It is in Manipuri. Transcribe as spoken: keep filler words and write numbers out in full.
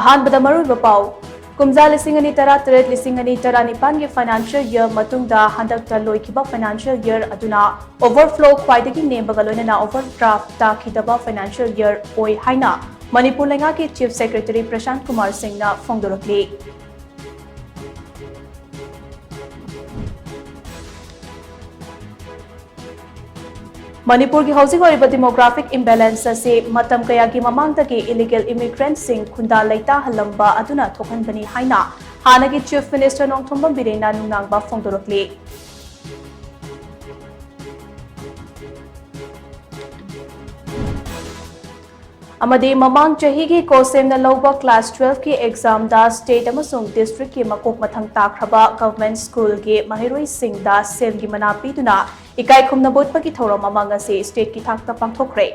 ꯑꯍꯥꯟꯕꯗ ꯃꯔꯨꯑꯣꯏꯕ ꯄꯥꯎ꯫ ꯀꯨꯝꯖꯥ ꯂꯤꯁꯤꯡ ꯑꯅꯤ ꯇꯔꯥ ꯇꯔꯦꯠ, ꯂꯤꯁꯤꯡ ꯑꯅꯤ ꯇꯔꯥ ꯅꯤꯄꯥꯟꯒꯤ financial year ꯃꯇꯨꯡꯗ ꯍꯟꯗꯛꯇ ꯂꯣꯏꯈꯤꯕ financial year ꯑꯗꯨꯅ overflow ꯈ꯭ꯋꯥꯏꯗꯒꯤ ꯅꯦꯝꯕꯒ ꯂꯣꯏꯅꯅ overdraft ꯇꯥꯈꯤꯗꯕ financial year ꯑꯣꯏ ꯍꯥꯏꯅ ꯃꯅꯤꯄꯨꯔ ꯂꯩꯉꯥꯛꯀꯤ Chief Secretary ꯄ꯭ꯔꯁꯥꯟꯠ ꯀꯨꯃꯥꯔ ꯁꯤꯡꯅ ꯐꯣꯡꯗꯣꯔꯛꯂꯤ꯫ ꯃꯅꯤꯄꯨꯔꯒꯤ ꯍꯧꯖꯤꯛ ꯑꯣꯏꯔꯤꯕ demographic imbalance ꯑꯁꯤ ꯃꯇꯝ ꯀꯌꯥꯒꯤ ꯃꯃꯥꯡꯗꯒꯤ illegal immigrantꯁꯤꯡ ꯈꯨꯟꯗꯥ ꯂꯩꯇꯥꯍꯜꯂꯝꯕ ꯑꯗꯨꯅ ꯊꯣꯛꯍꯟꯕꯅꯤ ꯍꯥꯏꯅ ꯍꯥꯟꯅꯒꯤ Chief Minister ꯅꯣꯡꯊꯣꯝꯕꯝ ꯕꯤꯔꯦꯟꯅ ꯅꯨꯡꯅꯥꯡꯕ ꯐꯣꯡꯗꯣꯔꯛꯂꯤ꯫ ꯑꯃꯗꯤ ꯃꯃꯥꯡ ꯆꯍꯤꯒꯤ COHSEMꯅ ꯂꯧꯕ class twelveꯀꯤ examꯗ state ꯑꯃꯁꯨꯡ districtꯀꯤ ꯃꯀꯣꯛ ꯃꯊꯪ ꯇꯥꯈ꯭ꯔꯕ government schoolꯒꯤ ꯃꯍꯩꯔꯣꯏꯁꯤꯡꯗ ꯁꯦꯜꯒꯤ ꯃꯅꯥ ꯄꯤꯗꯨꯅ ꯏꯀꯥꯏ ꯈꯨꯝꯅꯕ ꯎꯠꯄꯒꯤ ꯊꯧꯔꯝ ꯑꯃ ꯉꯁꯤ stateꯀꯤ ꯊꯥꯛꯇ ꯄꯥꯡꯊꯣꯛꯈ꯭ꯔꯦ꯫